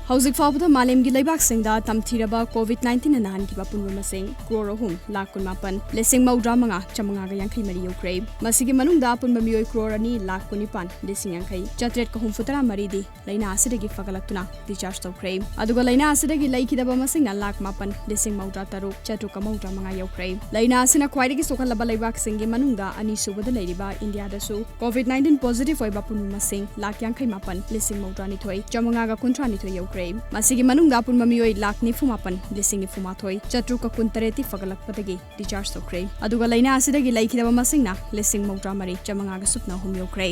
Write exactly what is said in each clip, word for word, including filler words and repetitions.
ꯍꯧꯖꯤꯛ ꯐꯥꯎꯕꯗ ꯃꯥꯂꯦꯝꯒꯤ ꯂꯩꯕꯥꯛꯁꯤꯡꯗ ꯇꯝꯊꯤꯔꯕ COVID nineteen ꯅ ꯅꯥꯍꯟꯈꯤꯕ ꯑꯄꯨꯟꯕ ꯃꯁꯤꯡ ꯀ꯭ꯔꯣꯔ ꯑꯍꯨꯝ ꯂꯥꯈ ꯀꯨꯟꯃꯥꯄꯟ ꯂꯤꯁꯤꯡ ꯃꯧꯗ꯭ꯔꯥ ꯃꯉꯥ ꯆꯥꯃꯉꯥꯒ ꯌꯥꯡꯈꯩ ꯃꯔꯤ ꯌꯧꯈ꯭ꯔꯦ꯫ ꯃꯁꯤꯒꯤ ꯃꯅꯨꯡꯗ ꯑꯄꯨꯟꯕ ꯃꯤꯑꯣꯏ ꯀ꯭ꯔꯣꯔ ꯑꯅꯤ ꯂꯥꯈ ꯀꯨꯟꯅꯤꯄꯥꯟ ꯂꯤꯁꯤꯡ ꯌꯥꯡꯈꯩ ꯆꯥꯇ꯭ꯔꯦꯠꯀ ꯍꯨꯝꯐꯨꯇꯔꯥ ꯃꯔꯤꯗꯤ ꯂꯥꯏꯅꯥ ꯑꯁꯤꯗꯒꯤ ꯐꯒꯠꯂꯛꯇꯨꯅ discharge ꯇꯧꯈ꯭ꯔꯦ꯫ ꯑꯗꯨꯒ ꯂꯥꯏꯅꯥ ꯑꯁꯤꯗꯒꯤ ꯂꯩꯈꯤꯗꯕ ꯃꯁꯤꯡꯅ ꯂꯥꯈ ꯃꯥꯄꯟ ꯂꯤꯁꯤꯡ ꯃꯧꯗ꯭ꯔꯥ ꯇꯔꯨꯛ ꯆꯥꯇ꯭ꯔꯨꯛꯀ ꯃꯧꯗ꯭ꯔꯥ ꯃꯉꯥ ꯌꯧꯈ꯭ꯔꯦ꯫ ꯂꯥꯏꯅꯥ ꯑꯁꯤꯅ ꯈ꯭ꯋꯥꯏꯗꯒꯤ ꯁꯣꯛꯍꯜꯂꯕ ꯂꯩꯕꯥꯛꯁꯤꯡꯒꯤ ꯃꯅꯨꯡꯗ ꯑꯅꯤꯁꯨꯕꯗ ꯂꯩꯔꯤꯕ ꯏꯟꯗꯤꯌꯥꯗꯁꯨ COVID nineteen positive ꯑꯣꯏꯕ ꯑꯄꯨꯟꯕ ꯃꯁꯤꯡ ꯂꯥꯈ ꯌꯥꯡꯈꯩ ꯃꯥꯄꯟ ꯂꯤꯁꯤꯡ ꯃꯧꯗ꯭ꯔꯥ ꯅꯤꯊꯣꯏ ꯆꯥꯃꯉꯥꯒ ꯀꯨꯟꯊ꯭ꯔꯥ ꯅꯤꯊꯣꯏ ꯌꯧꯈ꯭ꯔꯦ꯫ ꯃꯁꯤꯒꯤ ꯃꯅꯨꯡꯗ ꯑꯄꯨꯟꯕ ꯃꯤꯑꯣꯏ ꯂꯥꯈ ꯅꯤꯐꯨ ꯃꯥꯄꯟ ꯂꯤꯁꯤꯡ ꯅꯤꯐꯨ ꯃꯥꯊꯣꯏ ꯆꯥꯇ꯭ꯔꯨꯛꯀ ꯀꯨꯟ ꯇꯔꯦꯠꯇꯤ ꯐꯒꯠꯂꯛꯄꯗꯒꯤ discharge ꯇꯧꯈ꯭ꯔꯦ꯫ ꯑꯗꯨꯒ ꯂꯥꯏꯅꯥ ꯑꯁꯤꯗꯒꯤ ꯂꯩꯈꯤꯗꯕ ꯃꯁꯤꯡꯅ ꯂꯤꯁꯤꯡ ꯃꯧꯗ꯭ꯔꯥ ꯃꯔꯤ ꯆꯥꯃꯉꯥꯒ ꯁꯨꯞꯅ ꯑꯍꯨꯝ ꯌꯧꯈ꯭ꯔꯦ꯫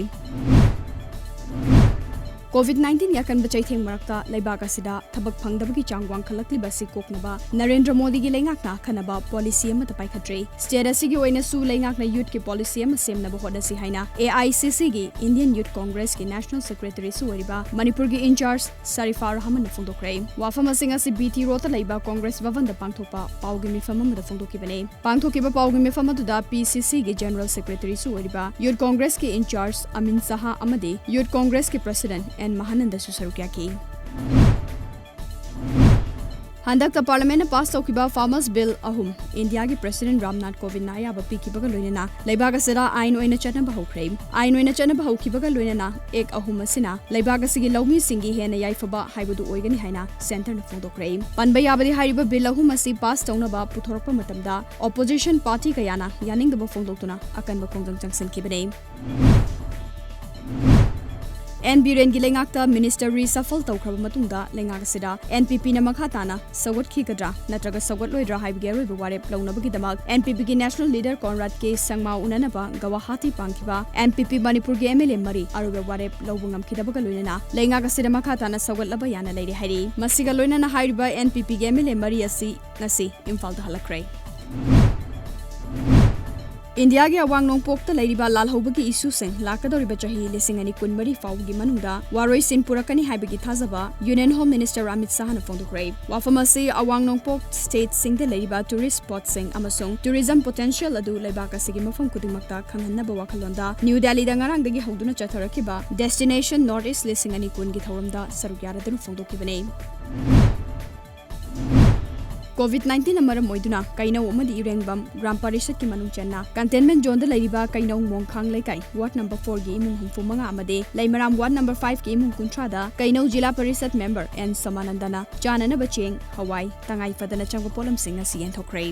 COVID nineteen ꯒꯤ ꯑꯀꯟꯕ ꯆꯩꯊꯦꯡ ꯃꯔꯛꯇ ꯂꯩꯕꯥꯛ ꯑꯁꯤꯗ ꯊꯕꯛ ꯐꯪꯗꯕꯒꯤ ꯆꯥꯡ ꯋꯥꯡꯈꯠꯂꯛꯂꯤꯕ ꯑꯁꯤ ꯀꯣꯛꯅꯕ ꯅꯔꯦꯟꯗ꯭ꯔ ꯃꯣꯗꯤꯒꯤ ꯂꯩꯉꯥꯛꯅ ꯑꯈꯟꯅꯕ policy ꯑꯃꯠꯇ ꯄꯥꯏꯈꯠꯇ꯭ꯔꯦ꯫ State ꯑꯁꯤꯒꯤ ꯑꯣꯏꯅꯁꯨ ꯂꯩꯉꯥꯛꯅ youth ꯀꯤ policy ꯑꯃ ꯁꯦꯝꯅꯕ ꯍꯣꯠꯅꯁꯤ ꯍꯥꯏꯅ A I C C ꯒꯤ Indian Youth Congress ꯀꯤ national secretary ꯁꯨ ꯑꯣꯏꯔꯤꯕ ꯃꯅꯤꯄꯨꯔꯒꯤ in charge ꯁꯔꯤꯐꯥ ꯔꯍꯃꯟꯅ ꯐꯣꯡꯗꯣꯛꯈ꯭ꯔꯦ꯫ ꯋꯥꯐꯝ ꯑꯁꯤꯡ ꯑꯁꯤ B T Road ꯗ ꯂꯩꯕ Congress ꯚꯕꯟꯗ ꯄꯥꯡꯊꯣꯛꯄ ꯄꯥꯎꯒꯤ ꯃꯤꯐꯝ ꯑꯃꯗ ꯐꯣꯡꯗꯣꯛꯈꯤꯕꯅꯤ꯫ ꯄꯥꯡꯊꯣꯛꯈꯤꯕ ꯄꯥꯎꯒꯤ ꯃꯤꯐꯝ ꯑꯗꯨꯗ P C C ꯒꯤ general secretary ꯁꯨ ꯑꯣꯏꯔꯤꯕ youth Congress ꯀꯤ in charge ꯑꯃꯤꯟ ꯁꯍꯥ ꯑꯃꯗꯤ youth Congress ꯀꯤ president N ꯃꯍꯥꯅꯟꯗꯁꯨ ꯁꯔꯨꯛ ꯌꯥꯈꯤ꯫ ꯍꯟꯗꯛꯇ parliament ꯅ pass ꯇꯧꯈꯤꯕ farmers bill ꯑꯍꯨꯝ ꯏꯟꯗꯤꯌꯥꯒꯤ president ꯔꯥꯝꯅꯥꯊ ꯀꯣꯕꯤꯟꯗꯅ ꯑꯌꯥꯕ ꯄꯤꯈꯤꯕꯒ ꯂꯣꯏꯅꯅ ꯂꯩꯕꯥꯛ ꯑꯁꯤꯗ ꯑꯥꯏꯟ ꯑꯣꯏꯅ ꯆꯠꯅꯕ ꯍꯧꯈ꯭ꯔꯦ꯫ ꯑꯥꯏꯟ ꯑꯣꯏꯅ ꯆꯠꯅꯕ ꯍꯧꯈꯤꯕꯒ ꯂꯣꯏꯅꯅ act ꯑꯍꯨꯝ ꯑꯁꯤꯅ ꯂꯩꯕꯥꯛ ꯑꯁꯤꯒꯤ ꯂꯧꯃꯤꯁꯤꯡꯒꯤ ꯍꯦꯟꯅ ꯌꯥꯏꯐꯕ ꯍꯥꯏꯕꯗꯨ ꯑꯣꯏꯒꯅꯤ ꯍꯥꯏꯅ centre ꯅ ꯐꯣꯡꯗꯣꯛꯈ꯭ꯔꯦ꯫ ꯄꯟꯕ ꯌꯥꯕꯗꯤ ꯍꯥꯏꯔꯤꯕ bill ꯑꯍꯨꯝ ꯑꯁꯤ pass ꯇꯧꯅꯕ ꯄꯨꯊꯣꯔꯛꯄ ꯃꯇꯝꯗ opposition party ꯀꯌꯥꯅ ꯌꯥꯅꯤꯡꯗꯕ ꯐꯣꯡꯗꯣꯛꯇꯨꯅ ꯑꯀꯟꯕ ꯈꯣꯡꯖꯪ ꯆꯪꯁꯤꯟꯈꯤꯕꯅꯤ꯫ ꯑꯦꯟ ꯕꯤꯔꯦꯟꯒꯤ ꯂꯩꯉꯥꯛꯇ minister reshuffle ꯇꯧꯈ꯭ꯔꯕ ꯃꯇꯨꯡꯗ ꯂꯩꯉꯥꯛ ꯑꯁꯤꯗ N P P ꯅ ꯃꯈꯥ ꯇꯥꯅ ꯁꯧꯒꯠꯈꯤꯒꯗ꯭ꯔꯥ ꯅꯠꯇ꯭ꯔꯒ ꯁꯧꯒꯠꯂꯣꯏꯗ꯭ꯔꯥ ꯍꯥꯏꯕꯒꯤ ꯑꯔꯣꯏꯕ ꯋꯥꯔꯦꯞ ꯂꯧꯅꯕꯒꯤꯗꯃꯛ N P P ꯒꯤ national leader Conrad K ꯁꯪꯃꯥ ꯎꯅꯅꯕ Guwahati ꯄꯥꯡꯈꯤꯕ N P P ꯃꯅꯤꯄꯨꯔꯒꯤ M L A ꯃꯔꯤ ꯑꯔꯣꯏꯕ ꯋꯥꯔꯦꯞ ꯂꯧꯕ ꯉꯝꯈꯤꯗꯕꯒ ꯂꯣꯏꯅꯅ ꯂꯩꯉꯥꯛ ꯑꯁꯤꯗ ꯃꯈꯥ ꯇꯥꯅ ꯁꯧꯒꯠꯂꯕ ꯌꯥꯅ ꯂꯩꯔꯦ ꯍꯥꯏꯔꯤ꯫ ꯃꯁꯤꯒ ꯂꯣꯏꯅꯅ ꯍꯥꯏꯔꯤꯕ N P P ꯒꯤ M L A ꯃꯔꯤ ꯑꯁꯤ ꯉꯁꯤ ꯏꯝꯐꯥꯜꯗ ꯍꯜꯂꯛꯈ꯭ꯔꯦ꯫ ꯏꯟꯗꯤꯌꯥꯒꯤ ꯑꯋꯥꯡ ꯅꯣꯡꯄꯣꯛꯇ ꯂꯩꯔꯤꯕ ꯂꯥꯜꯍꯧꯕꯒꯤ ꯏꯁꯨꯁꯤꯡ ꯂꯥꯛꯀꯗꯧꯔꯤꯕ ꯆꯍꯤ ꯂꯤꯁꯤꯡ ꯑꯅꯤ ꯀꯨꯟꯃꯔꯤ ꯐꯥꯎꯕꯒꯤ ꯃꯅꯨꯡꯗ ꯋꯥꯔꯣꯏꯁꯤꯟ ꯄꯨꯔꯛꯀꯅꯤ ꯍꯥꯏꯕꯒꯤ ꯊꯥꯖꯕ ꯌꯨꯅꯤꯌꯟ ꯍꯣꯝ ꯃꯤꯅꯤꯁꯇꯔ ꯑꯃꯤꯠ ꯁꯥꯍꯅ ꯐꯣꯡꯗꯣꯛꯈ꯭ꯔꯦ꯫ ꯋꯥꯐꯝ ꯑꯁꯤ ꯑꯋꯥꯡ ꯅꯣꯡꯄꯣꯛ ꯁ꯭ꯇꯦꯠꯁꯤꯡꯗ ꯂꯩꯔꯤꯕ ꯇꯨꯔꯤꯁ ꯁ꯭ꯄꯣꯠꯁꯤꯡ ꯑꯃꯁꯨꯡ ꯇꯨꯔꯤꯖꯝ ꯄꯣꯇꯦꯟꯁꯤꯌꯦꯜ ꯑꯗꯨ ꯂꯩꯕꯥꯛ ꯑꯁꯤꯒꯤ ꯃꯐꯝ ꯈꯨꯗꯤꯡꯃꯛꯇ ꯈꯪꯍꯟꯅꯕ ꯋꯥꯈꯜꯂꯣꯟꯗ ꯅ꯭ꯌꯨ ꯗꯦꯜꯂꯤꯗ ꯉꯔꯥꯡꯗꯒꯤ ꯍꯧꯗꯨꯅ ꯆꯠꯊꯔꯛꯈꯤꯕ ꯗꯦꯁꯇꯤꯅꯦꯁꯟ ꯅꯣꯔꯠ ꯏꯁ ꯂꯤꯁꯤꯡ ꯑꯅꯤ ꯀꯨꯟꯒꯤ ꯊꯧꯔꯝꯗ ꯁꯔꯨꯛ ꯌꯥꯔꯗꯨꯅ ꯐꯣꯡꯗꯣꯛꯈꯤꯕꯅꯤ꯫ ꯀꯣꯚꯤꯗ ꯅꯥꯏꯟꯇꯤꯟꯅ ꯃꯔꯝ ꯑꯣꯏꯗꯨꯅ ꯀꯩꯅꯧ ꯑꯃꯗꯤ ꯏꯔꯦꯡꯕꯝ ꯒ꯭ꯔꯥꯝ ꯄꯥꯔꯤꯁꯠꯀꯤ ꯃꯅꯨꯡ ꯆꯟꯅ ꯀꯟꯇꯦꯟꯃꯦꯟ ꯖꯣꯟꯗ ꯂꯩꯔꯤꯕ ꯀꯩꯅꯧ ꯃꯣꯡꯈꯥꯡ ꯂꯩꯀꯥꯏ ꯋꯥꯔꯗ ꯅꯝꯕꯔ ꯐꯣꯔꯒꯤ ꯏꯃꯨꯡ ꯍꯨꯝꯐꯨ ꯃꯉꯥ ꯑꯃꯗꯤ ꯂꯩꯃꯔꯥꯝ ꯋꯥꯔꯗ ꯅꯝꯕꯔ ꯐꯥꯏꯚꯀꯤ ꯏꯃꯨꯡ ꯀꯨꯟꯊ꯭ꯔꯥꯗ ꯀꯩꯅꯧ ꯖꯤꯂꯥ ꯄꯔꯤꯁꯠ ꯃꯦꯝꯕꯔ ꯑꯦꯟ ꯁꯣꯃꯥꯅꯟꯗꯅ ꯆꯥꯅꯅꯕ ꯆꯦꯡ, ꯍꯋꯥꯏ, ꯇꯉꯥꯏ ꯐꯗꯅ ꯆꯪꯕ ꯄꯣꯠꯂꯝꯁꯤꯡ ꯑꯁꯤ ꯌꯦꯟꯊꯣꯛꯈ꯭ꯔꯦ꯫